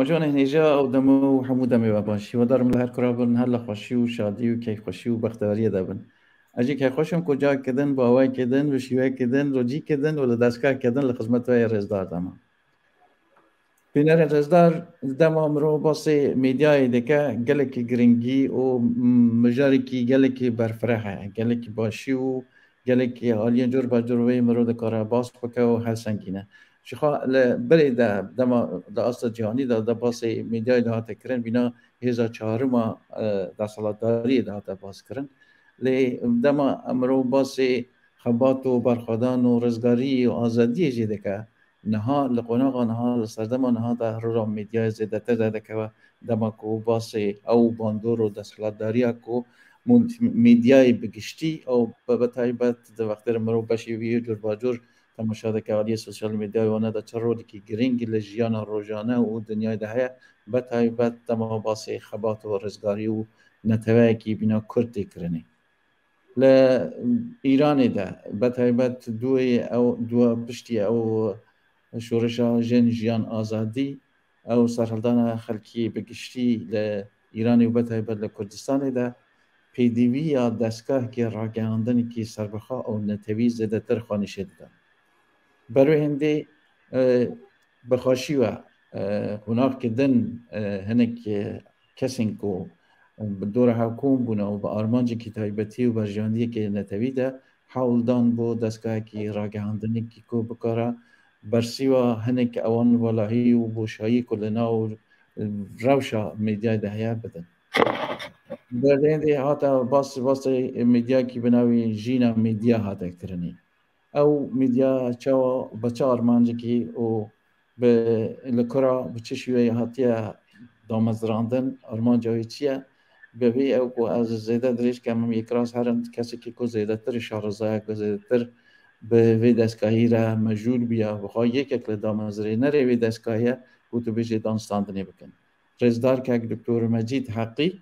تەماجانên hêja ew dema û hemû demê we baş. Hîwadarım li her kura bin her li xweşî û şadî û keyfxweşî û bextewariyê de bin. Ez jî keyfxweş im ku careke din bi awayekê din, bi şîweyekê din, rojîkê din û li destgeheke din li xizmeta we yê rêzdar de me. Bînerên rêzdar, dema mirov basê medyayê dike gelekî giringî û mijarekî gelekî berfireh e, gelekî başî û gelekî aliyên cur be cur wê mirov dikare bas bike û helsengîne. Ji xwe li berê de dema di asta cîhanî de de basê medyayê dihate kirin bîna hêza çarim a desthilatdariyê dihate baskirin. Lê dema mirov basê xebat û berxwedan û rizgariyê û azadiyê jî dike Niha li qonaxa niha li serdema niha de rola medyayê zêdetir derdikeve dema ku basê ew bandor û desthilatdariya ku medyayê bi giştî ew bi taybet di wextê re mirov beşê wî yê curbacur temaşa dike aliyê sosyal medyayê wane de çi rolekî girîng li jiyana rojane û dinyayê de heye bi taybet dema basê xebat û rizgarî û neteweyekî bîna Kurd tê kirinê. Li Îranê de bi taybet duê ew dua piştî ew şoreşa Jin Jiyan Azadî ew serhildana xelkî bi giştî li Îranê û bi taybet li Kurdistanê de pêdivîya destgahekî ragihandinekî serbixwe û netewî zêdetir xwe nîşê dida. Berû hindê bi xweşî we qonaxekî din hinek Kesên ku bi dora hev kom bûne û bi armancekî taybetî û berjewendiyekî netewî de hewl dan bo dezgehekî ragihandinekî ku bikare bersîwa hinek ewan valahî û boşayî ku li nav rewşa medyayê de heye bidin. Berlêndê hate bas basê medyayekî bi navê Jîna Medya hate kirinê. Ew medya çawa bi çi armancekî û bi li kura bi çi şîweyê hatiye damezrandin, armanca wê çi ye? Bi vê ew ku ez zêde dirêj kemim yekrast herim kesekî ku zêdetir şarezaya ku zêdetir bi vê destgahî re mejûl bûye bi xwe yekek li damezrênerê vê destgahê ye ku tu bêjê danstandinê bikin. Rêzdar Kek Doktor Mecîd Heqî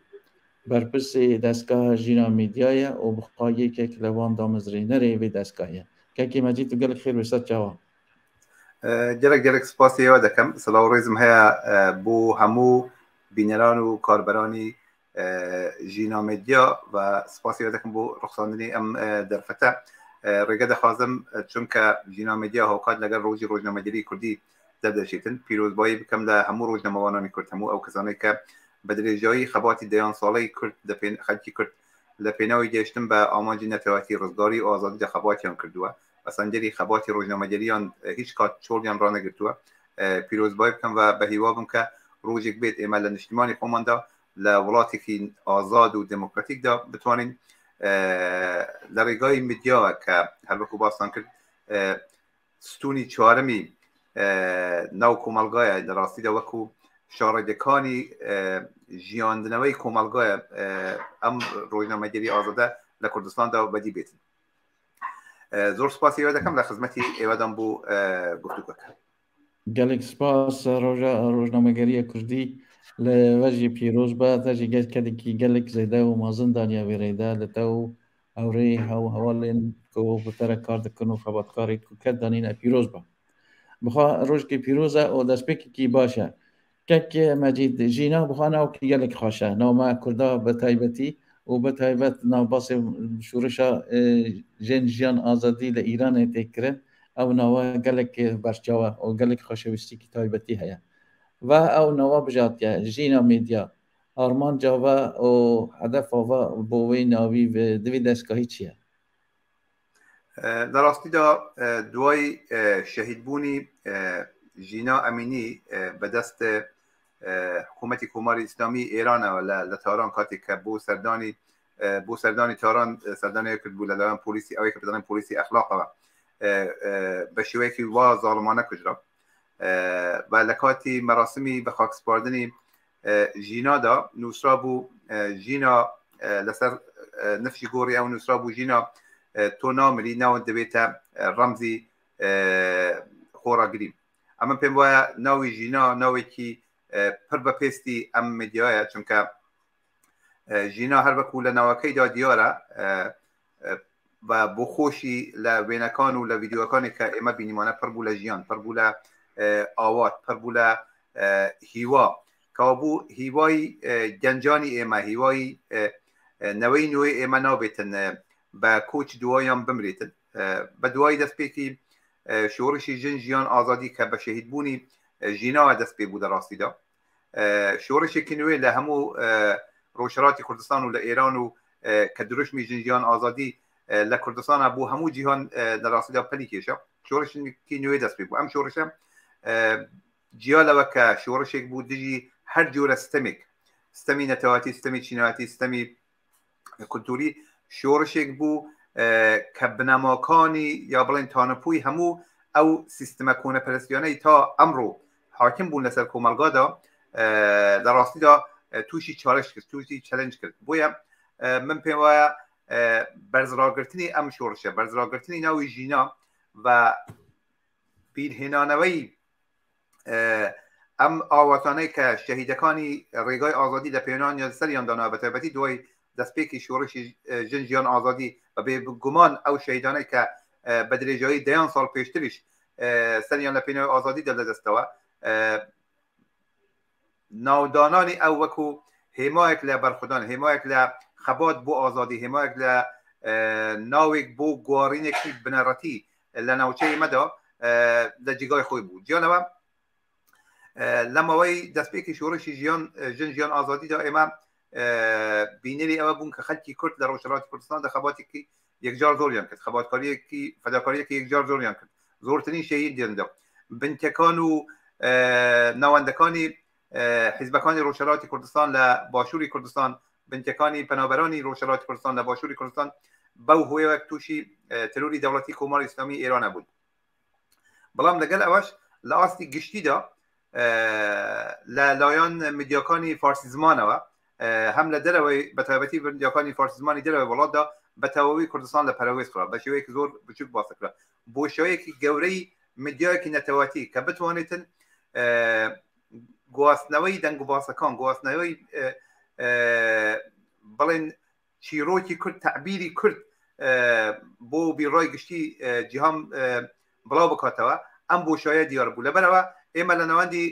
berpirsê destgeha Jîna Mîdya ye û bi xwe yekek li wan damezrênerê vê destgahê ye. Kekê Mecîd tu gelek xêr bê ser çawa. Gelek gelek spasê we dikim. Silav û rêzim heye bo hemû bîneran û karberanî Jîna Medya ve spasê we dikim bo ruxsandinê em derfete. Rêge dixwazim çunke Jîna Medya hewkat legel rojî rojnamegerî Kurdî derdeçêtin. Pîrozbayî bikim li hemû rojnamevananî Kurd, hemû ew kesanê ke bi dirêjayî xebatî deyan saleyî Kurd xelkî Kurd li pênawî gehiştin be amancî netewetî, rizgarî û azadî de xebatiyan kirduwe. Mesengerî xebatî rojnamegeriyan hîç kat çolyan ranegirtuwe. Pîrozbayî bikim ve bi hîwa bim ke rojêk bêt ême li niştîmanê xweman de li welatêkî azad û demokratîk de bitwanîn li rêgayî medya ke her wekû bastan kir ستونی چوارەمی ناو کۆمەڵگایە لە ڕاستیدا وەکو شاڕێگەکانی ژیاندنەوەی کۆمەڵگایە ئەم ڕۆژنامەگەری ئازادە لە کوردستاندا بەدی بێتن. زۆر سپاسی ئێوە دەکەم لە خزمەتی ئێوەدام بۆ گفتوگۆکە. گەلێک سپاس ڕۆژە ڕۆژنامەگەریە کوردی لە وەژی پیرۆز بە تەژی گەل کەدێکی گەلێک زێدە و مازن دانیا وێرەیدا لە تە و هەورەی هەو هەواڵێن کو bi te re kar dikin û xebatkarê ku ket danîne pîroz be. Bixwe rojekê pîroz e û destpêkekî baş e. Kek Mecîd Jîna bixwe navekî gelek xweş e. Nav me Kurda bi taybetî û bi taybet nav basê şoreşa Jin Jiyan Azadî li Îranê tê kirin. Ew nava gelek berçav e û gelek xweşewîstîkî taybetî heye. Ve ew nava bijatiye Jîna Medya. Armanca ve û hedefa ve bo wê navî di vê destgahî çi ye? لە ڕاستیدا دوای شەهیدبوونی ژینا ئەمینی بەدەست حکوومەتی کۆماری ئیسلامی ئێرانەوە لە تاران کاتێک کە بۆ سەردانی بۆ سەردانی تاران سەردانی کرد بوو لەلایەن پۆلیسی ئەوەی کە بدەڵێن پۆلیسی ئەخلاقەوە بە شێوەیەکی وا زاڵمانە کوژرا و لە کاتی مەراسمی بە خاکسپاردنی ژینادا نووسرا بوو ژینا لەسەر نفشی گۆڕی ئەو نووسرا بوو ژینا تۆ نامری ناوت دەبێتە ڕەمزی خۆڕاگری. ئەمە پێم وایە ناوی ژینا ناوێکی پڕ بە پێستی ئەم میدیایە، چونکە ژینا هەر وەکو لە ناوەکەیدا دیارە و بۆ خۆشی لە وێنەکان و لە ڤیدیۆکانی کە ئێمە بینیمانە پڕ بوو لە ژیان، پڕ بوو لە ئاوات، پڕ بوو لە هیوا. کەوابوو هیوای گەنجانی ئێمە، هیوای نەوەی نوێی ئێمە نابێتن بە کۆچ دوایان بمرێتن. بە دوای دەستپێکی شۆڕشی ژن ژیان ئازادی کە بە شەهیدبوونی ژیناوە دەست پێ بوو، لە ڕاستیدا شۆڕشێکی نوێ لە هەموو ڕۆژهەڵاتی کوردستان و لە ئێران و کە دروشمی ژن ژیان ئازادی لە کوردستانە بۆ هەموو جیهان لە ڕاستیدا پەلی کێشا، شۆڕشێکی نوێ دەست پێ بوو. ئەم شۆڕشە جیا لەوە کە شۆڕشێک بوو دژی هەر جۆرە ستەمێک، ستەمی نەتەواتی، ستەمی چینایەتی، ستەمی کولتوری، شۆڕشێک بوو کە بنەماکانی یا بڵێن تانەپووی هەموو ئەو سیستمە کۆنەپەرستیانەی تا ئەمڕۆ حاکم بوون لەسەر کۆمەلگادا لە ڕاستیدا تووشی چالش کرد، تووشی چەلنج کرد. بۆیە من پێم وایە بەرزڕاگرتنی ئەم شۆڕشە، بەرزڕاگرتنی ناوی ژینا و بیرهێنانەوەی ئەم ئاواتانەی کە شەهیدەکانی ڕێگای ئازادی لە پێنان یا سەریان دانا، بە تایبەتی دوای دەستپێکی شۆڕشی ژن ژیان ئازادی، بە بێگومان ئەو شەهیدانەی کە بە درێژایی دەیان ساڵ پێشتریش سەریان لە پێناوی ئازادی دە لەدەستەوە، ناودانانی ئەو وەکو هێمایەک لە بەرخودان، هێمایەک لە خەبات بۆ ئازادی، هێمایەک لە ناوێک بۆ گۆڕینێکی بنەڕەتی لە ناوچەی ئێمەدا لە جێگای خۆی بوو. جیانەوە لە ماوەی دەستپێکی شۆڕشی ژیان ژن ژیان ئازادیدا ئێمە بینەری ئەوە بوون کە خەلکی کورد لە ڕۆژهەڵاتی کوردستان دە خەباتێکی یەکجار زۆریان کرد، خەباتکاریەکی فەداکاریەکی یەکجار زۆریان کرد، زۆرترین شەهید دێندا. بنکەکان و ناوەندەکانی حیزبەکانی ڕۆژهەڵاتی کوردستان لە باشووری کوردستان، بنکەکانی پەنابەرانی ڕۆژهەڵاتی کوردستان لە باشووری کوردستان بەو هۆیەوە تووشی ترۆری دەوڵەتی کۆماری ئیسلامی ئێرانە بوون. بەڵام لەگەل ئەوەش لە ئاستی گشتیدا لە لایەن میدیاکانی فارسی زمانەوە هەم لە دەرەوەی، بە تایبەتی میدیاکانی فارسی زمانی دەرەوەی وڵاتدا، بە تەواوی کوردستان لە پەراوێز خرا، بە شێوەیەکی زۆر بچووک باسە کرا. بۆ شێوەیەکی گەورەی میدیایەکی نەتەوەتی کە بتوانێتن گواستنەوەی دەنگ و باسەکان، گواستنەوەی بڵێن چیرۆکی کورد، تەعبیری کورد بۆ بیرڕای گشتی جیهان بڵاو بکاتەوە، ئەم بۆشایە دیار بوو. لەبەرەوە ئێمە لە ناوەندی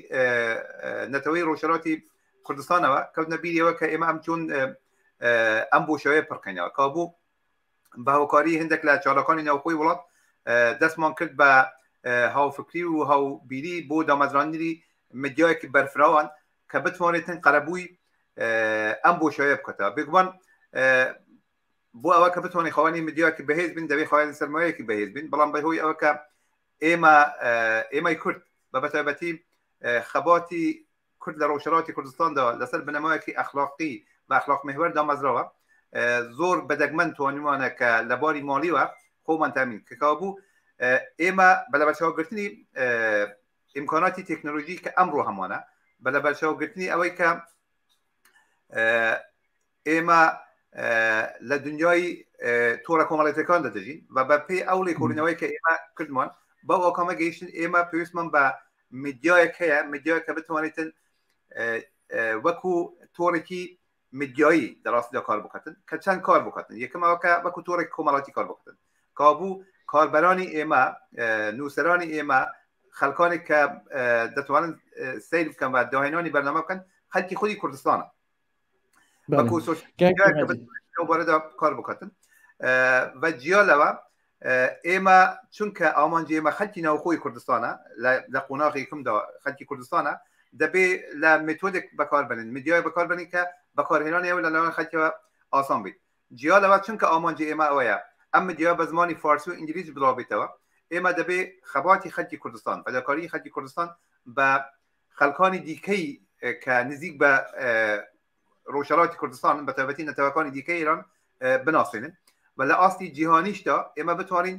نەتەوەی ڕۆژهەڵاتی کوردستانەوە کەوتنە بیریەوە کە ئێمە ئەم چۆن ئەم بۆشایە پڕکەینەوە. کابوو بە هاوکاری هەندێک لە چالاکانی ناوخۆی وڵات دەستمان کرد بە هاوفکری و هاوبیری بۆ دامەزراندنی میدیایەکی بەرفراوان کە بتوانێتن قەرەبووی ئەم بۆشایە بکاتەوە. بێگومان بۆ ئەوە کە بتوانین خاوەنی میدیایەکی بەهێز بین، دەبێت خاوەنی سەرمایەکی بەهێز بین. بەڵام بەهۆی ئەوە کە ئێمەی کورد بە بەتایبەتی خەباتی کورد لە ڕۆژهەڵاتی کوردستاندا لەسەر بنەمایەکی ئەخلاقی بە ئەخلاق محوەر دامەزراوە، زۆر بەدەگمەن توانیمانە کە لە باری ماڵیوە خۆمان تامین کەکابوو. ئێمە بە لەبەرچاوگرتنی ئیمکاناتی تەکنۆلۆژی کە ئەمڕۆ هەمانە، بە لەبەرچاوگرتنی ئەوەی کە ئێمە لە دنیای تۆڕە کۆمەڵێتەکان دەدەژین و بە پێی ئەو لێکۆڵینەوەی کە ئێمە کردمان بەو ئاکامە گەیشتن ئێمە پێویستمان بە میدیایەک هەیە، میدیایەک کە بتوانێتن وەکو تۆڕێکی میدیایی لە ڕاستیدا کار بکاتن، کە چەند کار بکاتن. یەکەمەوە کە وەکو تۆڕێک کۆمەڵاتی کار بکاتن، کابوو کاربەرانی ئێمە، نووسەرانی ئێمە، خەڵکانێک کە دەتوانن سەیر بکەن و داهێنانی بەرنامە بکەن، خەڵکی خودی کوردستانە، وەکو بارەدا کار بکاتن. و جیا لەوە ئێمە چونکە ئامانجی ئێمە خەلکی ناوخۆی کوردستانە، لە قۆناغی یەکەمدا خەلکی کوردستانە، دەبێ لە مێتۆدێک بەکاربنین، میدیای بەکاربنین کە بەکارهێنانی ئەو لەلایەن خەلکیەوە ئاسان بیت. جیا لەوە چونکە ئامانجی ئێمە ئەوەیە ئەم میدیا بە زمانی فارسی و ئینگلیزی بڵاو بێتەوە، ئێمە دەبێ خەباتی خەلکی کوردستان، فەداکاری خەلکی کوردستان بە خەلکانی دیکەی کە نزیک بە ڕۆژهەڵاتی کوردستان، بە تایبەتی نەتەوەکانی دیکەی ئێران بناسێنن و لە ئاستی جیهانیشدا ئێمە بتوانین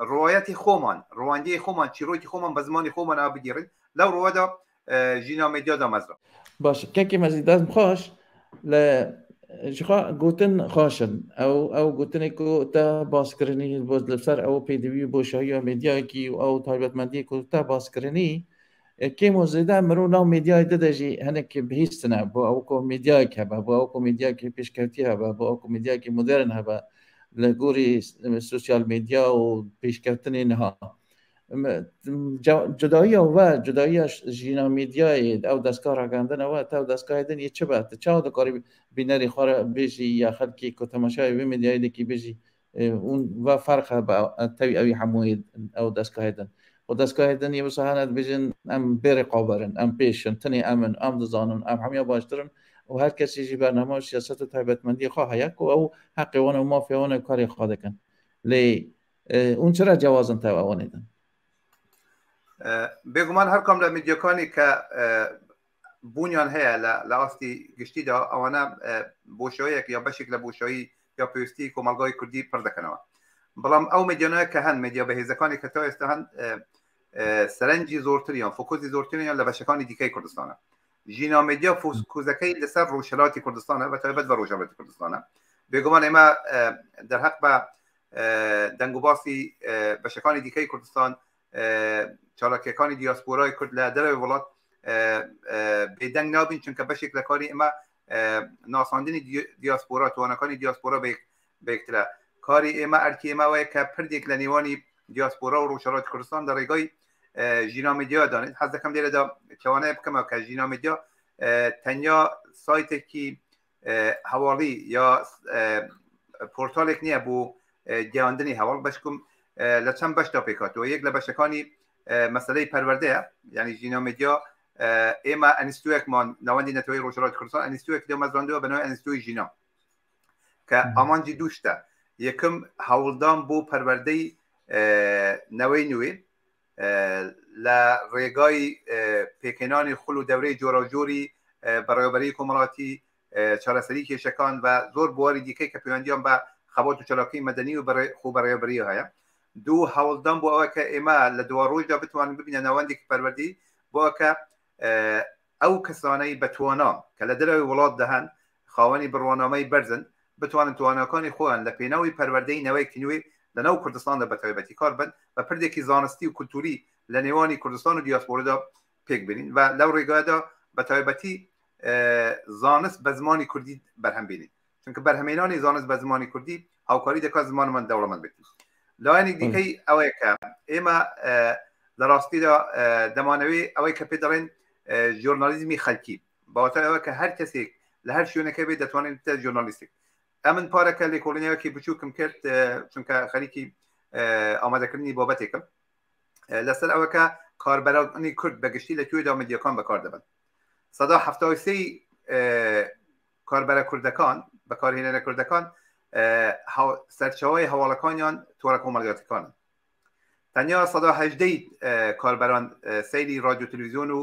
ڕوایەتی خۆمان، ڕوانگەی خۆمان، چیرۆکی خۆمان بە زمانی خۆمان بگێڕین. لەو ڕوەدا ژینا مێدیا دامەزرا. باش کاکی مەزید دەستم خۆش. لە جخوا گوتن خۆشن ئەو ئەو گوتنێک و تا باسکردنی بۆ لەسەر ئەو پێدەوی بۆ شاهیە مێدیایەکی و ئەو تایبەتمەندی و تا باسکردنی کێم و زێدە مرۆ ناو مێدیای دەدەژی هەنێک بهیستنە بۆ ئەو کۆ مێدیایەک هەبە، بۆ ئەو کۆ مێدیایەکی پێشکەوتی هەبە، بۆ ئەو کۆ مێدیایەکی مۆدێرن هەبە لە گۆری سوسیال مێدیا و پێشکەوتنی نها. جوداییە و جوداییە ژینا میدیای ئەو دەستگا ڕاگەاندنەوە تا دەستگای دن یە چ بە چاو دەکاری بینەری خۆرە بێژی یا خەلکی کە تەماشای وێ میدیای دەکی بێژی اون و فەرقە بە تەوی ئەوی هەمووی ئەو دەستگای دن و دەستگای دن یە وسا هەنە بێژن ئەم بێ ڕقابەرن ئەم پێشن تنێ ئەمن ئەم دەزانن ئەم هەمیا باشترن و هەر کەسیژی بەرنامە و سیاست و تایبەتمەندی خوا هەیە و ئەو حەقی وانە و مافی وانە کاری خوا دەکەن لێ اون چرا جوازن تا ئەوانێ دن؟ بێگومان هەر کام لە میدیاکانی کە بوونیان هەیە لە ئاستی گشتیدا ئەوانە بۆشایەک یا بەشێک لە بۆشایی یا پێویستی کۆمەڵگای کوردی پڕ دەکەنەوە، بەڵام ئەو میدیانە کە هەن، میدیا بەهێزەکانی کە تا ئێستا هەن، سەرنجی زۆرتریان، فۆکوسی زۆرتریان لە بەشەکانی دیکەی کوردستانە. ژینا میدیا فۆکوزەکەی لەسەر ڕۆژهەڵاتی کوردستانە، بە تایبەت بە ڕۆژهەڵاتی کوردستانە. بێگومان ئێمە دەرهەق بە دەنگ و باسی بەشەکانی دیکەی کوردستان، چالاکیەکانی دیاسپۆرای کورد لە دەرەوەی وڵات بێدەنگ نابین، چونکە بەشێک لە کاری ئێمە ناساندنی دیاسپۆرا، توانەکانی دیاسپۆرا بەیەکترە. کاری ئێمە، ئەرکی ئێمە وایە کە پردێک لە نێوانی دیاسپۆرا و ڕۆژهەڵاتی کوردستان لە ڕێگای ژینا میدیا دانێت. حەز دەکەم لێرەدا چاوانەیە بکەمەوە کە ژینا میدیا تەنیا سایتێکی هەواڵی یا پۆرتالێک نییە بۆ گەیاندنی هەواڵ، بەشکم لە چەند بەشدا پێکاتەوە. یەک لە بەشەکانی مەسلەی پەروەردەیە، یعنی ژینا میدیا ئێمە ئەنیستوەکمان، ناوەندی نەتەوەی ڕۆژهەڵاتی کوردستان ئەنیستوەک دامەزراندووە بە ناوی ئەنیستوی ژینا کە ئامانجی دوو شتە. یەکەم، هەوڵدان بۆ پەروەردەی نەوەی نوێ لە ڕێگای پێکهێنانی خول و دەورەی جۆراوجۆری بەڕێوەبەری کۆمەڵاتی، چارەسەری کێشەکان و زۆر بواری دیکەی کە پەیوەندیان بە خەبات و چالاکی مەدەنی و خۆبەڕێوەبەری هەیە. دوو، هەوڵدان بۆ ئەوە کە ئێمە لە دوا ڕۆژدا بتوانین ببینە ناوەندێکی پەروەردەیی بۆ کە ئەو کەسانەی بە توانا کە لە دەرەوەی وڵات دەهەن، خاوەنی بڕوانامەی بەرزن، بتوانن تواناکانی خۆیان لە پێناوی پەروەردەی نەوەیەکی نوێ لە ناو کوردستاندا بە تایبەتی کار بن و پردێکی زانستی و کولتووری لە نێوانی کوردستان و دیاسپۆردا پێک بێنین و لەو ڕێگایەدا بە تایبەتی زانست بە زمانی کوردی بەرهەم بێنین، چونکە بەرهەمێنانی زانست بە زمانی کوردی هاوکاری دەکات زمانمان دەوڵەمەند بێت. لایەنی دیکەی ئەوەیە کە ئێمە لە ڕاستیدا دەمانەوێت ئەوەی کە پێ دەڵێن ژۆرنالیزمی خەلکی، بەواتای ئەوە کە هەر کەسێک لە هەر شوێنەکە بێت دەتوانێت بتە ژۆرنالیستێک. ئەمن پارەکە لێکۆڵینەوەکی بچووکم کرد، چونکە خەریکی ئامادەکردنی بابەتێکم لەسەر ئەوە کە کاربەرانی کورد بەگشتی لە کوێدا میدیاکان بەکار دەبن. 73% کاربەرە کوردەکان، بەکارهێنەرە کوردەکان، سەرچاوی هەواڵەکانیان تۆڕە کۆمەڵگاتەکانن. تەنیا 18% کاربەران سەیری رادیۆ تەلەڤیزیۆن و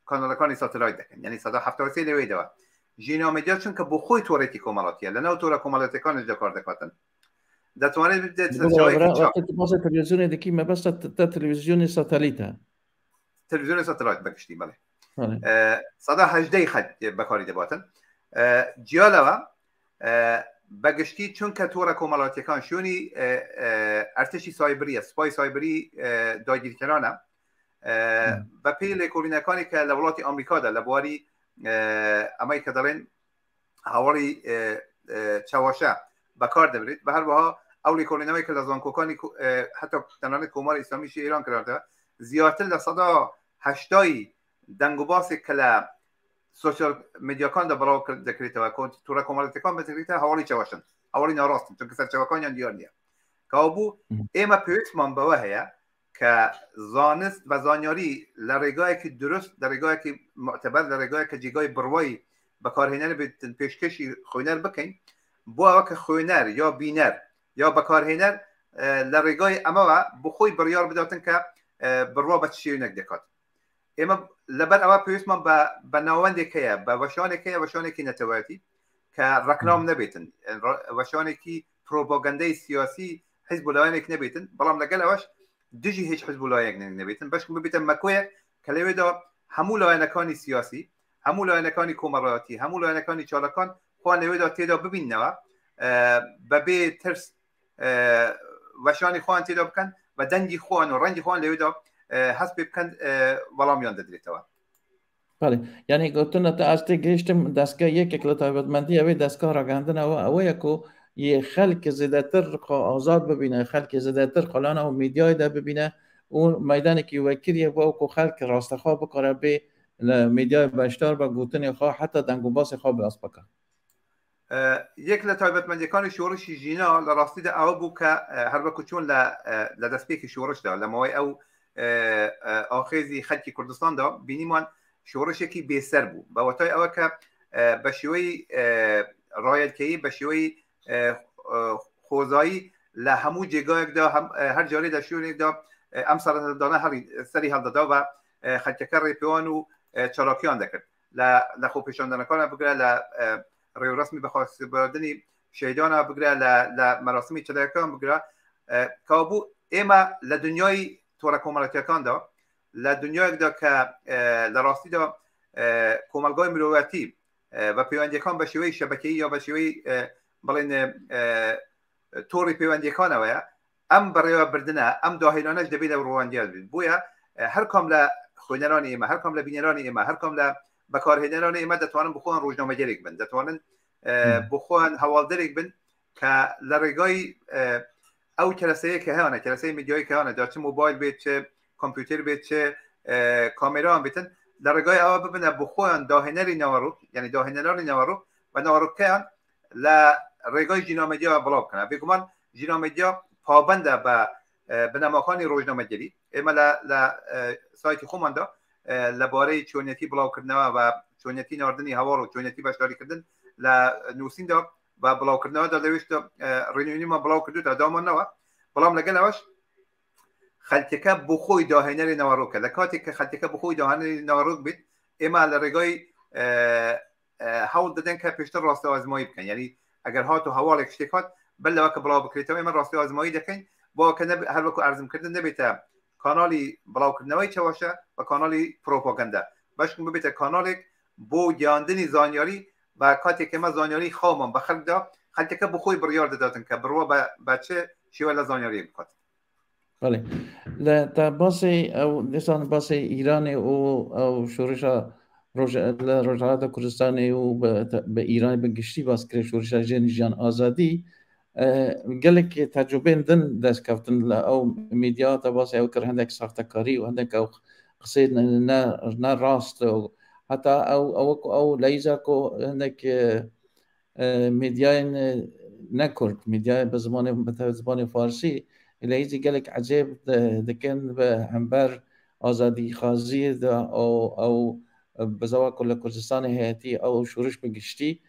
کاناڵەکانی ساتەلایت دەکەن، یعنی 73% لەوەی دەوە. ژینا میدیا چونکە بۆ خۆی تۆڕێکی کۆمەڵاتیە، لەناو تۆڕە کۆمەڵاتەکانیشدا کار دەکاتن، دەتوانێت ببێت تەلەڤیزیۆنی دەکی مەبەستە تەلەڤیزیۆنی ساتەلیتە، تەلەڤیزیۆنی ساتەلایت بەگشتی بەڵێ 18% خەت بەکاری دەباتن. جیا لەوە بەگشتی چونکە تۆڕە کۆمەڵاتیەکان شوێنی ئەرتەشی سایبریە، سوپای سایبری داگیرکەرانە، بەپێی لێکۆڵینەکانی کە لە وڵاتی ئەمریکادا لە بواری ئەمەی کە دەڵێن هەواڵی چاواشە بەکار دەبرێت، بە هەروەها ئەو لێکۆڵینەوەی کە لە زانکۆکانی حتا تەنانەت کۆماری ئیسلامیشی ئێران کراوەتەوە، زیاتر لە 80% دەنگ و باسێک کە لە سۆشیال میدیاکاندا بڵاو دەکرێتەوە، تۆڕە کۆمەڵاتیەکان بەتەکرێتە، هەواڵی چەواشن، هەواڵی ناڕاستن، چونکە سەرچاوەکانیان دیار نییە. کەوابوو ئێمە پێویستمان بەوە هەیە کە زانست بە زانیاری لە ڕێگایەکی دروست، لە ڕێگایەکی معتبەر، لە ڕێگایەک کە جێگای بڕوای بەکارهێنەر بێت پێشکەشی خوێنەر بکەین، بۆ ئەوە کە خوێنەر یا بینەر یا بەکارهێنەر لە ڕێگای ئەمەوە بخۆی بڕیار بداتن کە بڕوا بە چ شوێنێک دەکات. ئێمە لەبەر ئەوە پێویستمان بە ناوەندێک هەیە، بە وەشانێک هەیە، وەشانێکی نەتەوایەتی کە ڕەکلام نەبێتن، وەشانێکی پرۆپاگەندەی سیاسی حیزب و لایەنێک نەبێتن، بەڵام لەگەل ئەوەش دژی هیچ حیزب و لایەنێک نەبێتن، بەشکم ببێتە مەکۆیەک کە لەوێدا هەموو لایەنەکانی سیاسی، هەموو لایەنەکانی کۆمەڵایەتی، هەموو لایەنەکانی چالاکان خۆیان لەوێدا تێدا ببیننەوە، بەبێ ترس وەشانی خۆیان تێدا بکەن و دەنگی خۆیان و ڕەنگی خۆیان لەوێدا هەست پێ بکەن، وەڵامیان دەدرێتەوە. بەڵێ، یعنی گوتنە تا ئاستێک گەیشتم دەستگا یەکێک لە تایبەتمەندی ئەوەی دەستگا ڕاگەاندنەوە ئەوەیە کو یه خەلک زێدەتر خۆ ئازاد ببینە، خەلک زێدەتر خۆ لە ناو میدیای دا ببینە و مەیدانێکی وەکریە بۆ ئەو کو خەلک ڕاستەخوا بکارە بێ لە میدیای بەشدار بە گوتنی خۆ حتا دەنگ و باسی خۆ باس بکە. یەک لە تایبەتمەندیەکانی شۆڕشی ژینا لە ڕاستیدا ئەوە بوو کە هەروەکو چۆن لە لە دەستپێکی شۆڕشدا لە ماوەی ئەو ئاخێزی خەلکی کوردستاندا بینیمان شۆڕشێکی بێسەر بوو بە واتای ئەوە کە بە شێوەی ڕایەلکەیی بە شێوەی خۆزایی لە هەموو جێگایەکدا هەر جارێ لە شوێنێکدا ئەم سەرهەڵدانە سەری هەڵدەدا و خەلکەکە ڕێپێوان و چالاکیان دەکرد لە لە خۆپیشاندانەکانە بگرە لە ڕێوڕەسمی بەخاکسپاردنی شەهیدانە بگرە لە لە مەراسمی چلەکان بگرە کابوو ئێمە لە دنیای تۆڕە کۆمەڵەتیەکاندا لە دنیایەکدا کە لە ڕاستیدا کۆمەلگای مرۆڤەتی بە پەیوەندیەکان بە شێوەی شەبەکەی یا بە شێوەی بڵێن تۆڕی پەیوەندیەکانەوەیە ئەم بەڕێوەبردنە، ئەم داهێنانەش دەبێت لەو ڕوانگەیە بێت. بۆیە هەر کام لە خوێنەرانی ئێمە، هەر کام لە بینەرانی ئێمە، هەر کام لە بەکارهێنەرانی ئێمە دەتوانن بخۆیان ڕۆژنامەگەرێک بن، دەتوانن بخۆیان هەواڵدەرێک بن کە لە ڕێگای ئەو کەرەسەیە کە هەیانە، کەرەسەی میدیایی کە هەیانە، جا چ مۆبایل بێت، چ کۆمپیوتەر بێت، چ کامێران بێتن، لە ڕێگای ئەوە ببنە بخۆیان داهێنەری ناوەڕۆک، یعنی داهێنەرانی ناوەڕۆک و ناوەڕۆکەکەیان لە ڕێگای ژینامەدیا بڵاو بکەنە. بێگومان ژینامەدیا پابەندە بە بنەماکانی ڕۆژنامەگەری. ئێمە لە سایتی خۆماندا لەبارەی چۆنیەتی بڵاوکردنەوە و چۆنیەتی ناردنی هەواڵ و چۆنیەتی بەشداریکردن لە نووسیندا و بڵاوکردنەوەدا لەوێشدا ڕێنوێنیمان بڵاو کردو تا دامانەوە. بەڵام لەگەل ئەوەش خەلکەکە بۆ خۆی داهێنەری ناوەڕۆکە. لە کاتێک کە خەلکەکە بۆ خۆی داهێنەری ناوەڕۆک بێت، ئێمە لە ڕێگای هەوڵ دەدەن کە پێشتر ڕاستە ئازمایی بکەن. یعنی ئەگەر هات و هەواڵێک شتێک هات بەر لەوە کە بڵاو بکرێتەوە ئێمە ڕاستی ئازمایی دەکەین بۆ کە هەر وەکو ئەرزم کردن نەبێتە کاناڵی بڵاوکردنەوەی چەواشە و کاناڵی پرۆپاگەندە، بەشکم ببێتە کاناڵێک بۆ گەیاندنی زانیاری. و کاتێک ئێمە زانیاری خاومان بە خەڵکدا، خەڵکەکە بۆ خۆی بڕیار دەداتن کە بڕوا بە چ شێوە لە زانیاری بکات. بەڵێ لە تا باسی ئەو دیسان باسی ئیرانێ و ئەو شۆڕشە ڕۆژ لە ڕۆژهەڵاتە کوردستانی و بە ئیران بە گشتی باس کرێ شۆڕشە ژێن ژیان ئازادی gelek tecrübên din dest kevtin لە ئەو میدیا تا باسی ئەو کرد هەندێک ساختەکاری و هەندێک ئەو قسەی نە ڕاست و حتا ئەو ئەوەکو ئەو لەیزا کۆ هەندێک میدیای نە کورد، میدیای بە زمانی بە زمانی فارسی لەیزی gelek عجیب دکن بە هەمبەر ئازادی خازی ئەو ئەو بزاوا کو لە کوردستانی هەیەتی ئەو شورش بە گشتی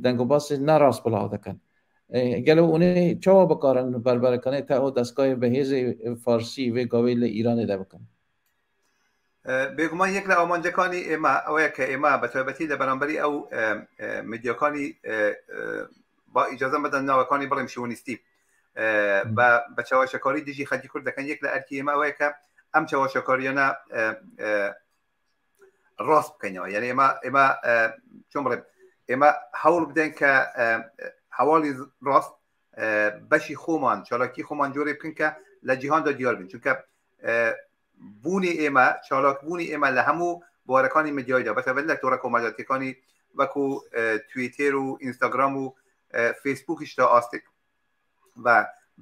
دەنگ و باسی ناڕاست بڵاو دەکەن. گەلو اونێ چاوە بکارن بەربەرەکانێ تا ئەو دەستگای بەهێزی فارسی وێ گاوی لە ئیرانێ دە بکەن؟ بێگومان یەک لە ئامانجەکانی ئێمە ئەوەیە کە ئێمە بە تایبەتی لە بەرامبەری ئەو میدیاکانی با ئیجازە بدەن ناوەکانی بڵێم شۆنیستی بە چاواشەکاری دژی خەلکی کورد دەکەن، یەک لە ئەرکی ئێمە ئەوەیە کە ئەم چاواشەکاریانە ڕاست بکەینەوە. یعنی ئێمە چۆن بڵێم، ئێمە هەوڵ بدەین کە هەواڵی ڕاست بەشی خۆمان چالاکی خۆمان جۆرێ بکەن کە لە جیهاندا دیار بن، چونکە بوونی ئێمە چالاکبوونی ئێمە لە هەموو بوارەکانی میدیایدا بەتایبەت لە تۆڕە کۆمەڵایەتیەکانی وەکو تویتێر و ئینستاگرام و فەیسبووکیش تا ئاستێک و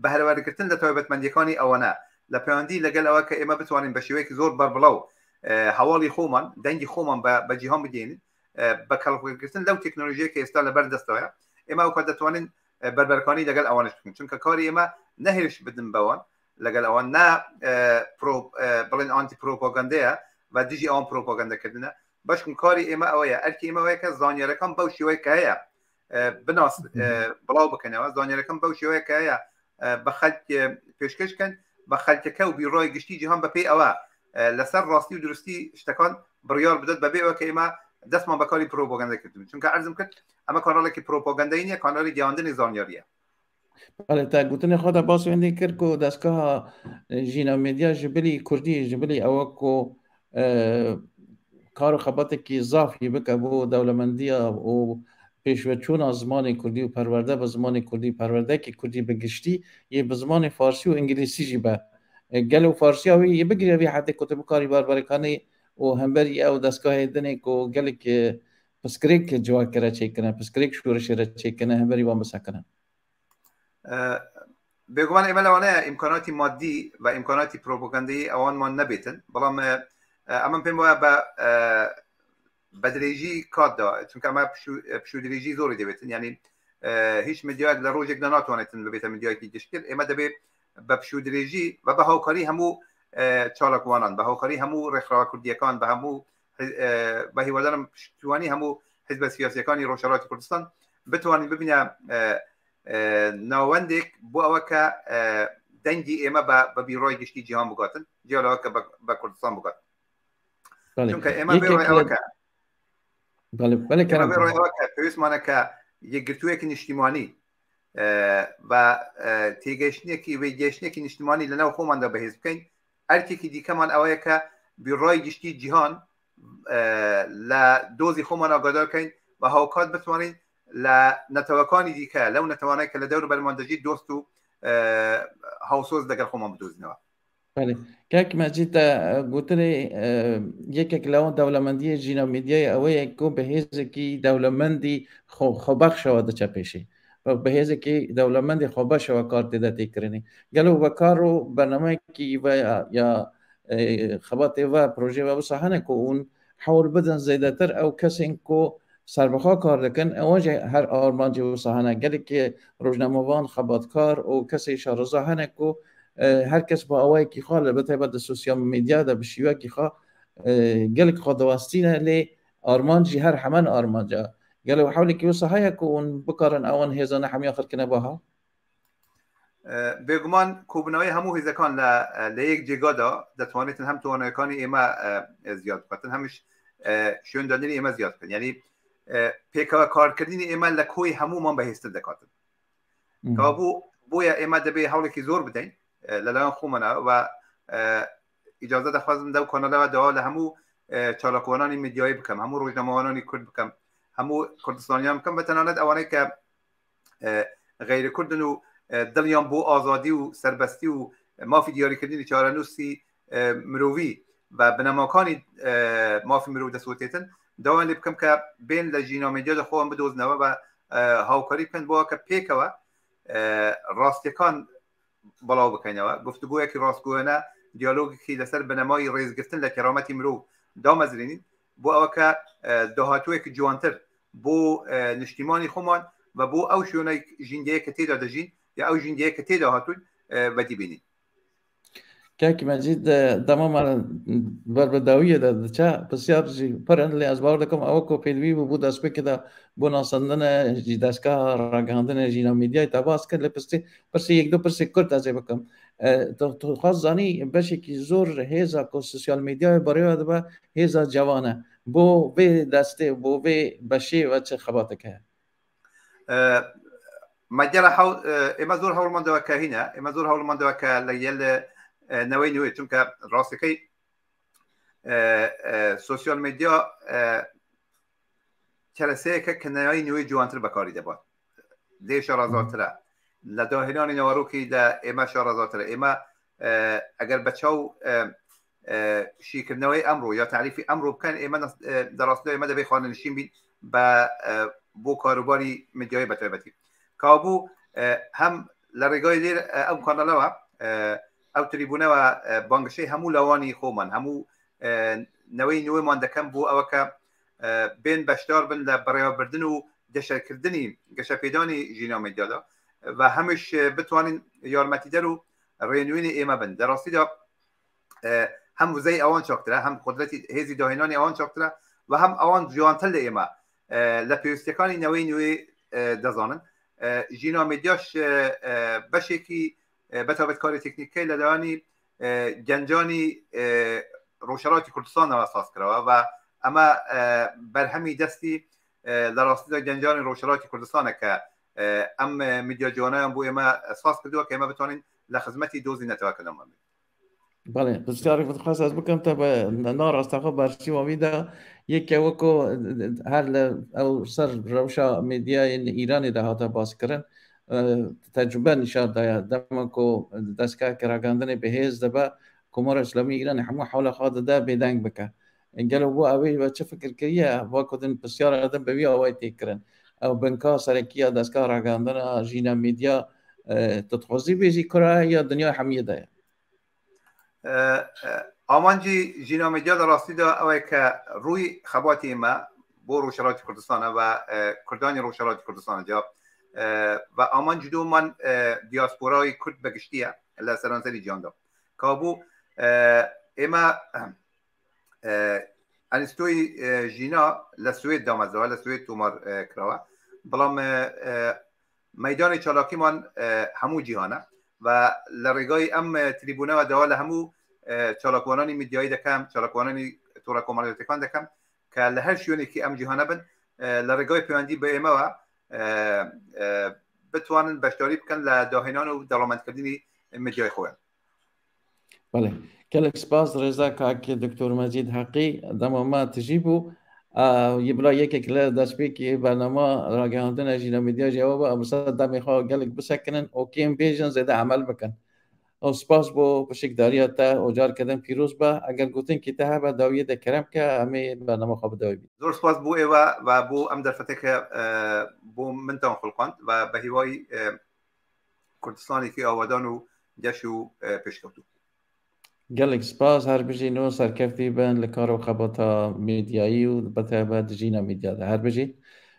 بەهرەوەرگرتن لە تایبەتمەندیەکانی ئەوانە لە پەیوەندی لەگەل ئەوە کە ئێمە بتوانین بە شێوەیەکی زۆر بەربڵاو هەواڵی خۆمان دەنگی خۆمان بە جیهان بگەین بە کەڵکوەرگرتن لەو تەکنۆلۆژیە کە ئێستا لەبەر دەستەوەیە، ئێمە ئەو کات دەتوانین بەربەرکانی لەگەل ئەوانش بکەین، چونکە کاری ئێمە نەهێرش بدن بەوان لەگەل ئەوان نا بڵێن ئانتی پرۆپاگەندەیە و دژی ئەوان پرۆپاگەندەکردنە، بەشکم کاری ئێمە ئەوەیە ئەرکی ئێمە ئەوەیە کە زانیارەکان بەو شێوەیە کە هەیە بناس بڵاو بکەنەوە، زانیارەکان بەو شێوەیە کە هەیە بە خەلک پێشکەش بکەن، بە خەلکەکە و بیرڕای گشتی جیهان بەپێی ئەوە لەسەر ڕاستی و دروستی شتەکان بڕیار بدات، بەبێ ئەوە کە ئێمە دەستمان بە کاری پرۆپاگەندە کردن، چونکە عەرزم کرد ئەمە کاناڵێکی پرۆپاگەندەی نییە، کاناڵی گەیاندنی زانیاریە. بەڵێ تا گوتنی خۆدا باس وێندی کرد کو دەستگاه ژینا میدیا ji bilî Kurdî ji bilî ewe ku kar û xebatekî zafî bike bo dewlemendiya û pêşveçûna zimanê Kurdî û perwerde bi zimanê Kurdî, perwerdekî Kurdî bi giştî yê bi zimanê Farsî û İngilîsî jî be. Gelo Farsiya wî yê bigire vî hetê ku tu bikarî barbarekanê û hemberî ew destgahê dinê ku gelek pirsgirêk civakê re çêkirine, pirsgirêk şoreşê re çêkirine, hemberî wan bisekine. بێگومان ئێمە لەوانەیە ئیمکاناتی مادی و ئیمکاناتی پرۆپاگەندەی ئەوانمان نەبێتن، بەڵام ئەمە پێم وایە بە بە درێژی کاتدا، چونکە ئەمە پشوو درێژی زۆری دەبێتن، یعنی هیچ میدیایەک لە ڕۆژێکدا ناتوانێتن ببێتە میدیایەکی گشتگر. ئێمە دەبێت بە پشوو درێژی و بە هاوکاری هەموو چالاکوانان، بە هاوکاری هەموو ڕێکخراوە کوردیەکان، بە هەموو بە هیوادارم پشتیوانی هەموو حیزبە سیاسیەکانی ڕۆژهەڵاتی کوردستان بتوانین ببینە ناوەندێک بۆ ئەوە کە دەنگی ئێمە بە بیرۆی گشتی جیهان بگاتن، جیا لەوە کە بە کوردستان بگات. چونکە ئێمە بێڕۆی ئەوە کە پێویستمانە کە یەکگرتوویەکی نیشتیمانی بە تێگەیشتنێکی وێگەیشتنێکی نیشتمانی لەناو خۆماندا بەهێز بکەین. ئەرکێکی دیکەمان ئەوەیە کە بیڕای گشتی جیهان لە دۆزی خۆمان ئاگادار کەین و هاوکات بتوانین لە نەتەوەکانی دیکە، لەو نەتەوانەی کە لە دەور بەرمان دەژی، دۆست و هاوسۆز لەگەڵ خۆمان بدۆزینەوە. بەڵێ کاک مەجید، گوتنی یەکێک لەوە دەوڵەمەندیە ژینا میدیای ئەوەیە کۆ بە هێزێکی دەوڵەمەندی خۆبەخشەوە دەچە پێشی، بە هێزێکی دەوڵەمەندی خۆبەشەوە کار تێدا تێکردنی. گەلو بە کار و بەرنامەیەکی یا خەباتێ و پرۆژێ و وسا هەنە کو اون حەول بدەن زێدەتر ئەو کەسێن کو سەربەخوا کار دەکەن، ئەوەنج هەر ئارمانجی وسا هەنە. گەلێک ڕۆژنامەوان، خەباتکار و کەسی شارەزا هەنە کو هەر کەس بە ئاوایەکی خوا لە بەتایبەت لە سۆسیال میدیادا بە شیوەکی خوا گەلێک خوا دەواستینە، لێ ئارمانجی هەر هەمان ئارمانجە. گەلێ حەولێکی وسا هەیە کو اون بکارن ئەوان هێزانە هەمیان خرکنە باها؟ بێگومان کۆبوونەوەی هەموو هێزەکان لە یەک جێگادا دەتوانێتن هەم توانایەکانی ئێمە زیاد بکاتن، هەمیش شوێندانەری ئێمە زیاد بکەن. یعنی پێکەوە کارکردنی ئێمە لە کۆی هەمومان بەهێزتر دەکاتن. کابوو بۆیە ئێمە دەبێ هەوڵێکی زۆر بدەین لەلایەن خۆمانە و ئیجازە دەخوازم لەو کانالەوە داوا لە هەموو چالاکوانانی میدیایی بکەم، هەموو ڕۆژنامەوانانی کورد بکەم، هەموو کوردستانیان بکەم، بە تەنانەت ئەوانەی کە غەیرە کوردن و دڵیان بۆ ئازادی و سربەستی و مافی دیاریکردنی چارەنووسی مرۆڤی و بنەماکانی مافی مرۆڤ دەسوتێتن، داوایان لێ بکەم کە بێن لە ژینا میدیادا خۆیان بدۆزنەوە و هاوکاری بکەن بۆ کە پێکەوە ڕاستیەکان بڵاو بکەینەوە، گفتوگۆیەکی ڕاستگۆیانە، دیالۆگێکی لەسەر بنەمای ڕێزگرتن لە کەرامەتی مرۆڤ دامەزرێنین بۆ ئەوە کە داهاتوویەکی جوانتر بۆ نیشتیمانی خۆمان و بۆ ئەو شوێنەی ژینگەیە کە تێدا دەژین یا ئەو ژینگەیە کە تێدا هاتوون بەدی بینین. کاک مەجید، دەمەمان بەر بە داویەدا دەچا، پرسیار پرن، لێ ئەز باوەڕ دەکەم ئەوە کۆ پێدوی بوو بۆ دەستپێکدا بۆ ناساندنە ژی دەستگا ڕاگەهاندنە ژینا میدیای تا باس کرد. لە پرسی پرسی یەک دوو پرسی کورت ئەزێ بکەم. خواست زانی بەشێکی زۆر هێزا کۆ سوسیال میدیای بەڕێوە دەبە هێزا جوانە، بۆ بێ دەستێ بۆ بێ بەشێ وە چ خەباتێک هەیە؟ مەجەرە حەو ئێمە زۆر هەوڵماندەوە کە هینە، ئێمە زۆر هەوڵماندەوە کە لە یەل نەوەی نوێ، چونکە ڕاستەکەی سۆسیال میدیا کەرەسەیەکە کە نەوەی نوێی جوانتر بەکاری دەبات، لێ شارەزاترە لە داهێنانی ناوەڕۆکی، لە ئێمە شارەزاترە. ئێمە ئەگەر بە چاو شیکردنەوەی ئەمڕۆ یا تعریفی ئەمڕۆ بکەن، ئێمە دەڕاستەوە ئێمە دەبێت خانەنشین بین بە بۆ کاروباری میدیایی بە تایبەتی. کابوو هەم لە ڕێگای لێر ئەم کانەلەوە ئەو تریبوونەوە بانگەشەی هەموو لاوانی خۆمان، هەموو نەوەی نوێمان دەکەم بۆ ئەوە کە بێن بەشدار بن لە بەڕێوەبردن و گەشەکردنی گەشەپێدانی ژینا میدیادا و هەمیش بتوانین یارمەتیدەر و ڕێنوێنی ئێمە بن. لە ڕاستیدا هەم وزەی ئەوان چاکترە، هەم قدرەتی هێزی داهێنانی ئەوان چاکترە و هەم ئەوان جوانتر لە ئێمە لە پێویستیەکانی نەوەی نوێ دەزانن. ژینا میدیاش بەشێکی بەتابەت کاری تەکنیکەکەی لەلایەنی گەنجانی ڕۆژهەڵاتی کوردستانەوە ساز کراوە و ئەمە بەرهەمی دەستی لە ڕاستیدا گەنجانی ڕۆژهەڵاتی کوردستانە کە ئەم میدیا جوانیان بۆ ئێمە ساز کردووە کە ئێمە بتوانین لە خزمەتی دۆزی نەتەوەکەمان بین. بەڵێ، پرسیارێک بخواست ئەز بکەم تا بە ناڕاستەخۆ بەرسی وامیدا یەکێ وەکۆ هەر لە ئەو سەر ڕەوشا میدیای ئیرانێدا هاتە باسکردن، تەجروبە نیشان دایە دەمە کۆ دەستگا کراگاندنێ بەهێز دەبە، کۆمار ئیسلامی ئیران هەموو حەولە خوا دەدا بێدەنگ بکە. گەلۆ بۆ ئەوەی بە چ فکر کریە وەکو دن پرسیار دەم بەوی ئاوای تێکردن ئەو بنکا سەرەکیە دەستگا ڕاگەاندنە ژینا میدیا Tu dixwazî bêjî kura ya dinya hemiyê de ye? ئامانجی ژینا میدیا لە ڕاستیدا ئەوەیە کە ڕووی خەباتی ئێمە بۆ ڕۆژهەڵاتی کوردستانە و کوردانی ڕۆژهەڵاتی کوردستانە جا و ئامانجی دوومان دیاسپۆرای کورد بەگشتیە لە سەرانسەری جیهاندا کابوو ئێمە ئەنستۆی ژینا لە سوێد دامەزراوە لە سوێد تۆمار کراوە بەڵام مەیدانی چالاکیمان هەموو جیهانە و لە ڕێگای ئەم تریبونەوە داوا لە هەموو چالاکوانانی میدیایی دەکەم چالاکوانانی تۆڕە کۆمەڵایەتیەکان دەکەم کە لە هەر شوێنێکی ئەم جیهانە بن لە ڕێگای پەیوەندی بە ئێمەوە بتوانن بەشداری بکەن لە داهێنان و دەوڵەمەندکردنی میدیای خۆیان. بەڵێ گەلەک سپاس ڕێزا کاک دکتۆر مەجید حەقی دەما ما تژی بوو یبلا یەکێک لە دەستپێکی بەرنامە ڕاگەیاندنە ژینە میدیا ژەوە بە ئەمسا دەمی خۆ گەلک بسەکنن و کێم بێژن زێدە عمل بکەن ئەو سپاس بۆ پشکداریە تە ئۆجار کردن پیرۆز بە ئەگەر گوتن کی تە هەبە داویە دەکەرم کە ئەمێ بەرنامە خۆ بداوی بی. زۆر سپاس بۆ ئێوە و بۆ ئەم دەرفەتێک کە بۆ منتان خوڵقاند و بە هیوای کوردستانێکی ئاوادان و گەش و پێشکەوتوو. گەلێک سپاس هەر بژین و سەرکەفتی بن لە کار و خەباتا میدیایی و بەتایبەت ژینا میدیادا هەر بژین.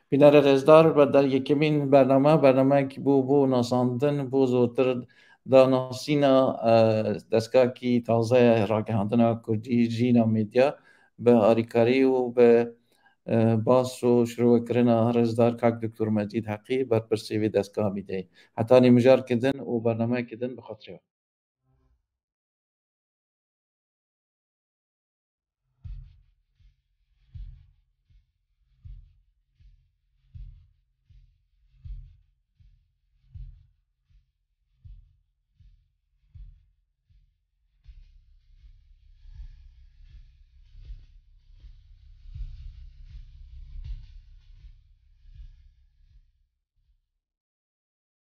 بینەرە ڕێزدار بە دەر یەکەمین بەرنامە بەرنامەیەکی بوو بۆ ناساندن بۆ زۆرتر داناسینە دەستگاکی تازەیە ڕاگەهاندنە کوردی ژینا میدیا بە ئاریکاری و بە باس و شرۆڤەکردنا ڕێزدار کاک دکتۆر مەجید حەقی بەرپرسی وێ دەستگا میدیایی. هەتانی مژار کردن و بەرنامەیەکی دن بخاترەوە.